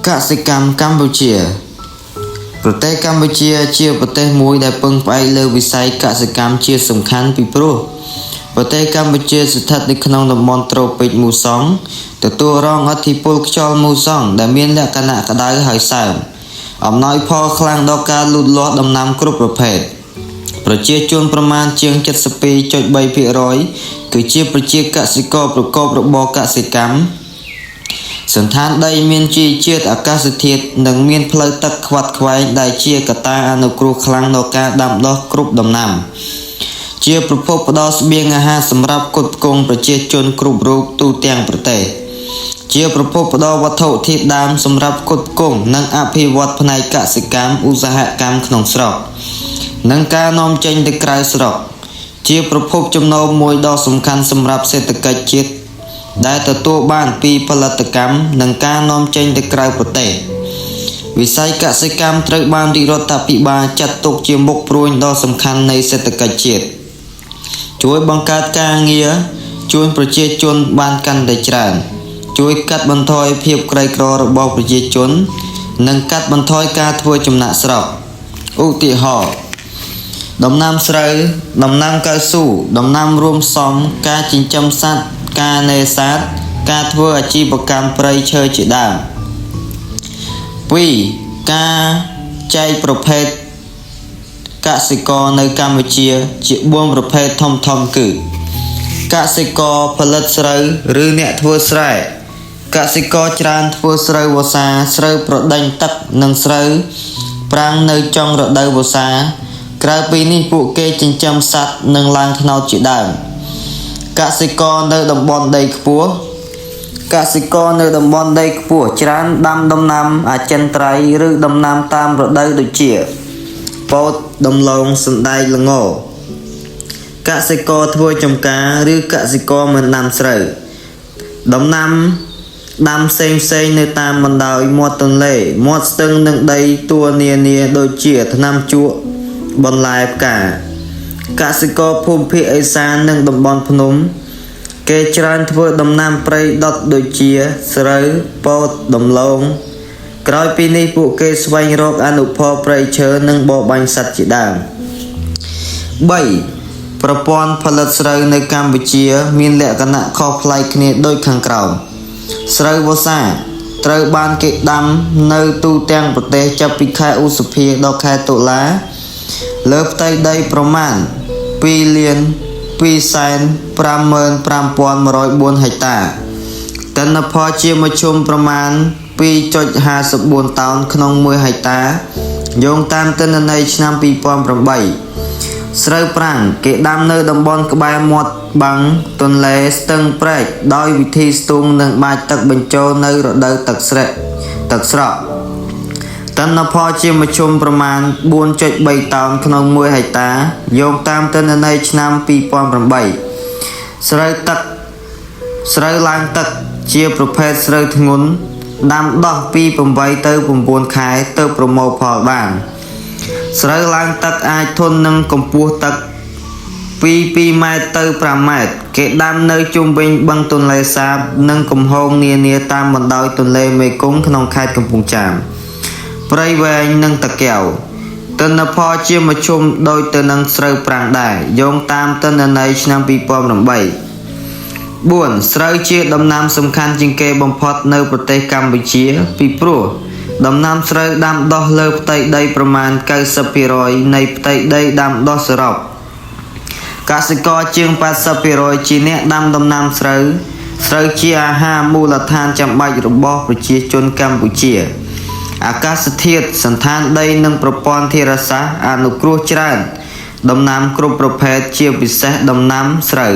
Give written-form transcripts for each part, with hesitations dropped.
កសិកម្មកម្ពុជា ប្រទេសកម្ពុជាជាប្រទេសមួយដែលពឹងផ្អែកលើវិស័យកសិកម្មជាសំខាន់ពីព្រោះប្រទេសកម្ពុជាស្ថិតនៅក្នុងតំបន់ត្រូពិចមូសុងទទួលរងឥទ្ធិពលខ្យល់មូសុងដែលមានលក្ខណៈក្តៅហើយសើមអំណោយផលខ្លាំងដល់ការលូតលាស់ដំណាំគ្រប់ប្រភេទប្រជាជនប្រមាណជាង72.3%គឺជាប្រជាកសិករប្រកបរបរកសិកម្ម សណ្ឋានដីមានជីជាតិអាកាសធាតុនិងមានផ្លូវទឹកខ្វាត់ខ្វែងដែលជាកត្តាអនុគ្រោះខ្លាំងដល់ការដាំដុះគ្រប់ដំណាំ ជាប្រភពផ្ដល់ស្បៀងអាហារសម្រាប់ផ្គត់ផ្គង់ប្រជាជនគ្រប់រូបទូទាំងប្រទេស ជាប្រភពផ្ដល់វត្ថុធាតុដើមសម្រាប់ផ្គត់ផ្គង់និងអភិវឌ្ឍផ្នែកកសិកម្មឧស្សាហកម្មក្នុងស្រុក និងការនាំចេញទៅក្រៅស្រុក ជាប្រភពចំណូលមួយដ៏សំខាន់សម្រាប់សេដ្ឋកិច្ចជាតិដែលទទួលបានពីផលិតកម្មនិងការនាំចេញទៅក្រៅប្រទេស វិស័យកសិកម្មត្រូវបានរាជរដ្ឋាភិបាលចាត់ទុកជាមុខព្រួញដ៏សំខាន់នៃសេដ្ឋកិច្ចជាតិ ជួយបង្កើតការងារជូនប្រជាជនបានកាន់តែច្រើន ជួយកាត់បន្ថយភាពក្រីក្ររបស់ប្រជាជន និងកាត់បន្ថយការធ្វើចំណាកស្រុកឧទាហរណ៍ ដំណាំស្រូវ ដំណាំកៅស៊ូ ដំណាំរួមផ្សំ ការចិញ្ចឹមសត្វ ការនេសាទ ការធ្វើអាជីវកម្មព្រៃឈើជាដើម 2. ការចែកប្រភេទកសិករនៅកម្ពុជាជា4ប្រភេទធំៗគឺ កសិករផលិតស្រូវឬអ្នកធ្វើស្រែកសិករច្រើនធ្វើស្រូវវស្សាស្រូវប្រដេញទឹកនិងស្រូវប្រាំងនៅចុងរដូវវស្សា ក្រៅពីនេះពួកគេចិញ្ចឹមសត្វនិងឡើងត្នោតជាដើមកសិករនៅតំបន់ដីខ្ពស់កសិករនៅតំបន់ដីខ្ពស់ច្រើនដាំដំណាំអចិន្ត្រៃយ៍ឬដំណាំតាមរដូវដូចជា ពោតដំឡូងសណ្តែកល្ងកសិករធ្វើចំការឬកសិករមិនដាំស្រូវដំណាំដាំផ្សេងផ្សេងៗនៅតាមបណ្ដោយមាត់ទន្លេមាត់ស្ទឹងនិងដីទួលនានាដូចជាថ្នាំជក់បន្លែផ្កាកសិករភូមិភាគឦសាននិងតំបន់ភ្នំ គេច្រើនធ្វើដំណាំព្រៃដុតដូចជាស្រូវពោតដំឡូងក្រោយពីនេះពួកគេស្វែងរកអនុផលព្រៃឈើនិងបរបាញ់សត្វជាដើម 3. ប្រព័ន្ធផលិតស្រូវនៅកម្ពុជាមានលក្ខណៈខុសប្លែកគ្នាដូចខាងក្រោមស្រូវវស្សាត្រូវបានគេដាំនៅទូទាំងប្រទេសចាប់ពីខែឧសភាដល់ខែតុលាលើផ្ទៃដីប្រមាណ2លាន255,104ហិកតាទិន្នផលជាមធ្យមប្រមាណ2.54តោនក្នុង1ហិកតាយោងតាមទិន្នន័យឆ្នាំ2008ស្រូវប្រាំងគេដាំនៅតំបន់ក្បែរមាត់បឹងទន្លេស្ទឹងព្រែកដោយវិធីស្ទូងនិងបាចទឹកបញ្ចូលនៅរដូវទឹកស្រែកទឹកស្រកទិន្នផលជាមធ្យមប្រមាណ4.3តោនក្នុង1ហិកតាយោងតាមទិន្នន័យឆ្នាំ2008ស្រូវទឹកស្រូវឡើងទឹកជាប្រភេទស្រូវធ្ងន់ដាំដុះពី8ទៅ9ខែទើបប្រមូលផលបានស្រូវឡើងទឹកអាចធន់នឹងកម្ពស់ទឹកពី2ម៉ែត្រទៅ5ម៉ែត្រគេដាំនៅជុំវិញបឹងទន្លេសាបនិងកំហងនានាតាមបណ្ដោយទន្លេមេគង្គក្នុងខេត្តកំពង់ចាមព្រៃវែងនិងតាកែវទិន្នផលជាមធ្យមដូចទៅនឹងស្រូវប្រាំងដែរយោងតាមទិន្នន័យឆ្នាំ2008 4ស្រូវជាដំណាំសំខាន់ជាងគេបំផុតនៅប្រទេសកម្ពុជាពីព្រោះដំណាំស្រូវដាំដុះលើផ្ទៃដីប្រមាណ90%នៃផ្ទៃដីដាំដុះសរុបកសិករជាង80%ជាអ្នកដាំដំណាំស្រូវស្រូវជាអាហារមូលដ្ឋានចាំបាច់របស់ប្រជាជនកម្ពុជាអាកាសធាតុសណ្ឋានដីនិងប្រព័ន្ធធារាសាស្ត្រអនុគ្រោះច្រើនដំណាំគ្រប់ប្រភេទជាពិសេសដំណាំស្រូវ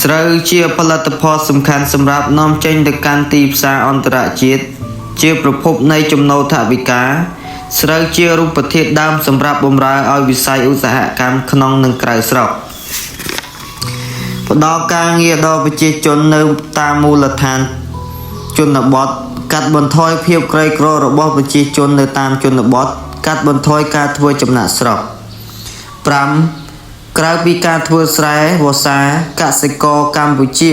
ស្រូវជាផលិតផលសំខាន់សម្រាប់នាំចេញទៅកាន់ទីផ្សារអន្តរជាតិជាប្រភពនៃចំណូលថវិកាស្រូវជារូបធាតុដើមសម្រាប់បម្រើឲ្យវិស័យឧស្សាហកម្មក្នុងនិងក្រៅស្រុកផ្ដល់ការងារដល់ប្រជាជននៅតាមមូលដ្ឋានជនបទកាត់បន្ថយភាពក្រីក្ររបស់ប្រជាជននៅតាមជនបទកាត់បន្ថយការធ្វើចំណាកស្រុក5ក្រៅពីការធ្វើស្រែវស្សាកសិករកម្ពុជា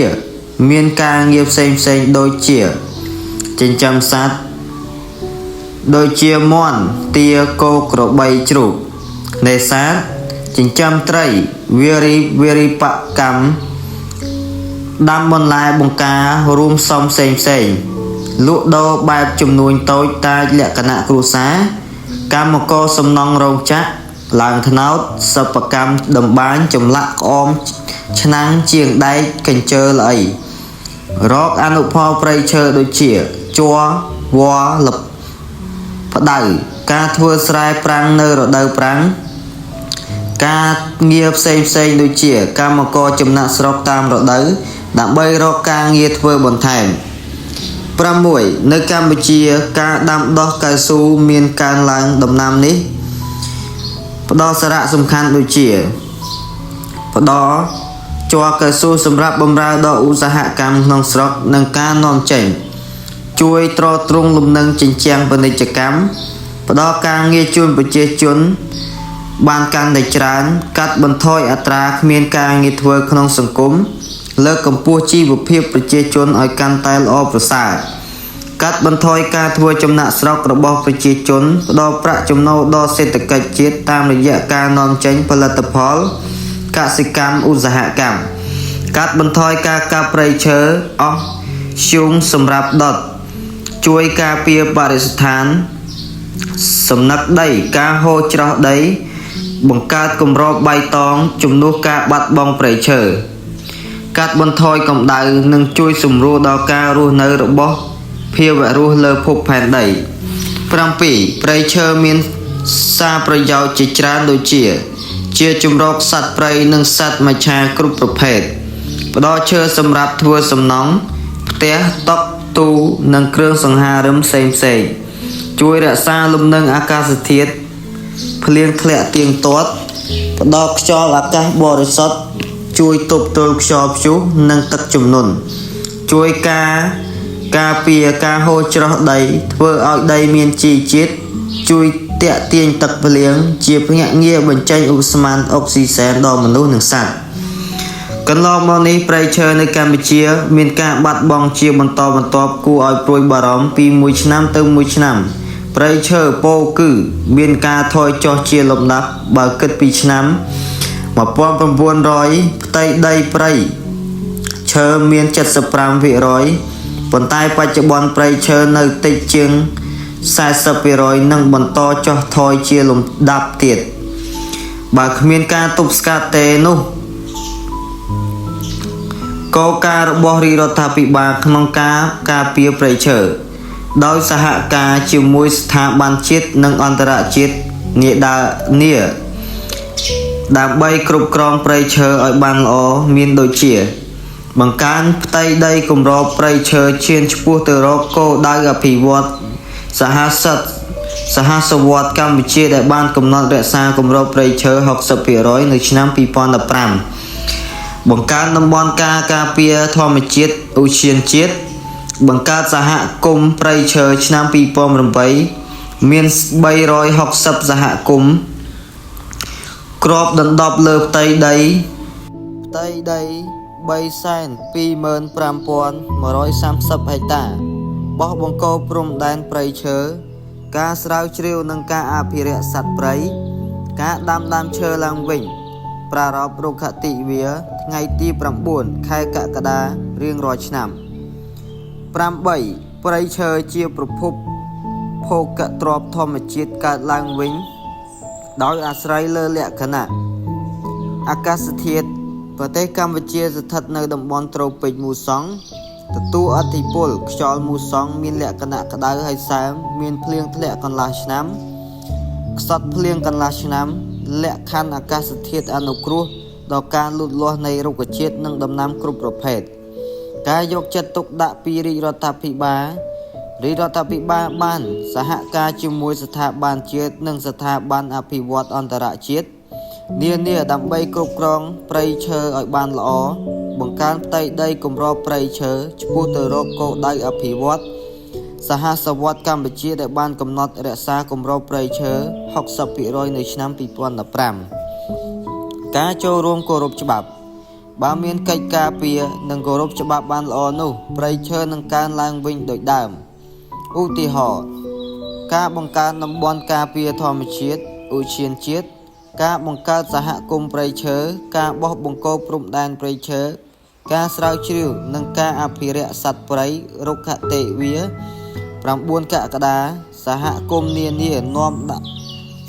មានការងារផ្សេងៗដូចជាចិញ្ចឹមសត្វ ដូចជាមាន់ទាគោក្របីជ្រូកនេសាទចិញ្ចឹមត្រីវារីវារីបកម្មដាំបន្លែបង្ការរួមផ្សំផ្សេងផ្សេងលក់ដូរបែបចំនួនតូចតាចលក្ខណៈគ្រួសារកម្មករសំណង់រោងចក្រឡើងថ្នោតសិប្បកម្មតម្បាញចម្លាក់ក្អមឆ្នាំងជាងដែកកញ្ជើល្អី រកអនុផលព្រៃឈើដូចជាជ័រវល្លិផ្ដៅការធ្វើស្រែប្រាំងនៅរដូវប្រាំងការងារផ្សេងផ្សេងៗដូចជា កម្មករចំណាកស្រុកតាមរដូវដើម្បីរកការងារធ្វើបន្ថែម6នៅកម្ពុជាការដាំដុះកៅស៊ូមានកើនឡើងដំណាំនេះផ្ដល់សារៈសំខាន់ដូចជា ផ្ដល់ជ័រកៅស៊ូសម្រាប់បម្រើដល់ឧស្សាហកម្មក្នុងស្រុកនិងការនាំចេញ ជួយទ្រទ្រង់លំនឹងជញ្ជាំងពាណិជ្ជកម្មផ្ដល់ការងារជូនប្រជាជន បានកាន់តែច្រើន កាត់បន្ថយអត្រាគ្មានការងារធ្វើក្នុងសង្គមលើកកម្ពស់ជីវភាពប្រជាជនឲ្យកាន់តែល្អប្រសើរកាត់បន្ថយការធ្វើចំណាកស្រុករបស់ប្រជាជនផ្ដល់ប្រាក់ចំណូលដល់សេដ្ឋកិច្ចជាតិតាមរយៈការនាំចេញផលិតផលកសិកម្មឧស្សាហកម្មកាត់បន្ថយការកាប់ព្រៃឈើអស់ធ្យូងសម្រាប់ដុតជួយការពារបរិស្ថាន សំណឹកដីការហូរច្រោះដី បង្កើតគម្របបៃតងជំនួសការបាត់បង់ព្រៃឈើកាត់បន្ថយកម្ដៅនិងជួយសម្រួលដល់ការរស់នៅរបស់ភាវៈរស់លើភពផែនដី7ព្រៃឈើមានសារប្រយោជន៍ជាច្រើនដូចជា ជាជម្រកសត្វព្រៃនិងសត្វមច្ឆាគ្រប់ប្រភេទផ្ដល់ឈើសម្រាប់ធ្វើសំណង់ផ្ទះតុទូនិងគ្រឿងសង្ហារឹមផ្សេងផ្សេងៗជួយរក្សាលំនឹងអាកាសធាតុភ្លៀងធ្លាក់ទៀងទាត់ផ្ដល់ខ្យល់អាកាសបរិសុទ្ធជួយទប់ទល់ខ្យល់ព្យុះនិងទឹកជំនន់ជួយការការពារការហូរច្រោះដីធ្វើឲ្យដីមានជីជាតិជួយទាក់ទាញទឹកភ្លៀងជាភ្នាក់ងារបញ្ចេញឧស្ម័នអុកស៊ីសែនដល់មនុស្សនិងសត្វ កន្លងមកនេះព្រៃឈើនៅកម្ពុជាមានការបាត់បង់ជាបន្តបន្ទាប់គួរឲ្យព្រួយបារម្ភពីមួយឆ្នាំទៅមួយឆ្នាំព្រៃឈើពោលគឺមានការថយចុះជាលំដាប់បើគិតពីឆ្នាំ1900ផ្ទៃដីព្រៃឈើមាន75%ប៉ុន្តែបច្ចុប្បន្នព្រៃឈើនៅតិចជាង40%និងបន្តចុះថយជាលំដាប់ទៀតបើគ្មានការទប់ស្កាត់ទេនោះ គោលការណ៍របស់រាជរដ្ឋាភិបាលក្នុងការការពារព្រៃឈើដោយសហការជាមួយស្ថាប័នជាតិនិងអន្តរជាតិនាដើនាដើម្បីគ្រប់គ្រងព្រៃឈើឲ្យបានល្អមានដូចជា បង្កើនផ្ទៃដីគម្របព្រៃឈើឈានឆ្ពោះទៅរកគោលដៅអភិវឌ្ឍន៍សហសិទ្ធសហសវត្សកម្ពុជាដែលបានកំណត់រក្សាគម្របព្រៃឈើ60%នៅឆ្នាំ2015បង្កើនតំបន់ការការពារធម្មជាតិឧទ្យានជាតិបង្កើតសហគមន៍ព្រៃឈើឆ្នាំ2008មាន360សហគមន៍គ្របដណ្ដប់លើផ្ទៃដីផ្ទៃដី325,130ហិកតាបោះបង្គោលព្រំដែនព្រៃឈើការស្រាវជ្រាវនិងការអភិរក្សសត្វព្រៃការដាំដើមឈើឡើងវិញប្រារព្ធរុក្ខទិវាថ្ងៃទី9ខែកក្កដារៀងរាល់ឆ្នាំ8ព្រៃឈើជាប្រភពភោគទ្រព្យធម្មជាតិកើតឡើងវិញដោយអាស្រ័យលើលក្ខណៈអាកាសធាតុប្រទេសកម្ពុជាស្ថិតនៅតំបន់ត្រូពិកមូសុងទទួលឥទ្ធិពលខ្យល់មូសុងមានលក្ខណៈក្តៅហើយសើមមានភ្លៀងធ្លាក់កន្លះឆ្នាំខ្សត់ភ្លៀងកន្លះឆ្នាំលក្ខខណ្ឌអាកាសធាតុអនុគ្រោះដល់ការលូតលាស់នៃរុក្ខជាតិនិងដំណាំគ្រប់ប្រភេទការយកចិត្តទុកដាក់ពីរាជរដ្ឋាភិបាលរាជរដ្ឋាភិបាលបានសហការជាមួយស្ថាប័នជាតិនិងស្ថាប័នអភិវឌ្ឍន៍អន្តរជាតិនានាដើម្បីគ្រប់គ្រងព្រៃឈើឲ្យបានល្អបង្កើនផ្ទៃដីគម្របព្រៃឈើឆ្ពោះទៅរកគោលដៅអភិវឌ្ឍន៍សហសវត្សកម្ពុជាដែលបានកំណត់រក្សាគម្របព្រៃឈើ60%នៅឆ្នាំ2015ការចូលរួមគោរពច្បាប់បើមានកិច្ចការពារនិងគោរពច្បាប់បានល្អនោះព្រៃឈើនឹងកើនឡើងវិញដូចដើមឧទាហរណ៍ ការបង្កើនតំបន់ការពារធម្មជាតិឧទ្យានជាតិការបង្កើតសហគមន៍ព្រៃឈើការបោះបង្គោលព្រំដែនព្រៃឈើការស្រាវជ្រាវនិងការអភិរក្សសត្វព្រៃរុក្ខទេវា9កក្កដាសហគមន៍នានានាំដាក់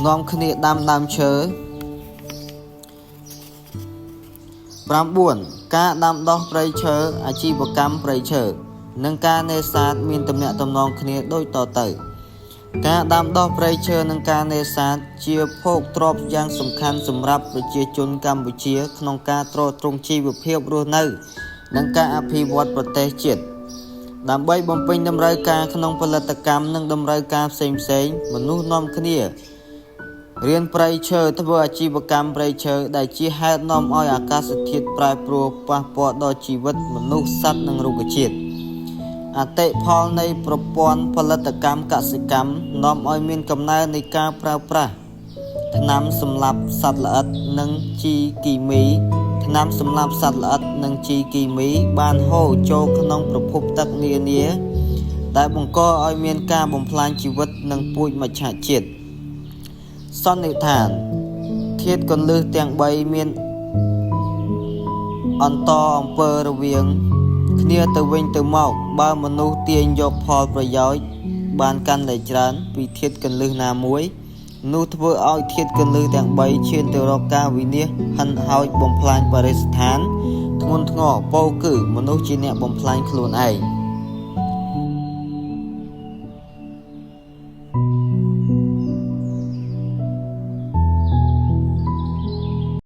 នាំគ្នាដាំដើមឈើ9ការដាំដុះព្រៃឈើអាជីវកម្មព្រៃឈើនិងការនេសាទមានទំនាក់ទំនងគ្នាដូចតទៅការដាំដុះព្រៃឈើនិងការនេសាទជាភោគទ្រព្យយ៉ាងសំខាន់សម្រាប់ប្រជាជនកម្ពុជាក្នុងការទ្រទ្រង់ជីវភាពរស់នៅនិងការអភិវឌ្ឍប្រទេសជាតិដើម្បីបំពេញតម្រូវការក្នុងផលិតកម្មនិងតម្រូវការផ្សេងៗមនុស្សនាំគ្នារៀនព្រៃឈើធ្វើអាជីវកម្មព្រៃឈើដែលជាហេតុនាំឲ្យអាកាសធាតុប្រែប្រួលប៉ះពាល់ដល់ជីវិតមនុស្សសត្វនិងរុក្ខជាតិអតិផលនៃប្រព័ន្ធផលិតកម្មកសិកម្មនាំឲ្យមានកំណើននៃការប្រើប្រាស់ថ្នាំសម្លាប់សត្វល្អិតនិងជីគីមីថ្នាំសម្លាប់សត្វល្អិតនិងជីគីមីបានហូរចូលក្នុងប្រភពទឹកនានាដែលបង្កឲ្យមានការបំផ្លាញជីវិតនិងពូជមច្ឆជាតិសន្និដ្ឋានធាតុគន្លឹះទាំង3មានអន្តរអំពើរវាងគ្នាទៅវិញទៅមកបើមនុស្សទាញយកផលប្រយោជន៍បានកាន់តែច្រើនពីធាតុគន្លឹះណាមួយនោះធ្វើឲ្យធាតុគន្លឹះទាំង3ឈានទៅរកការវិនាសហិនហោចបំផ្លាញបរិស្ថានធ្ងន់ធ្ងរពោលគឺមនុស្សជាអ្នកបំផ្លាញខ្លួនឯង។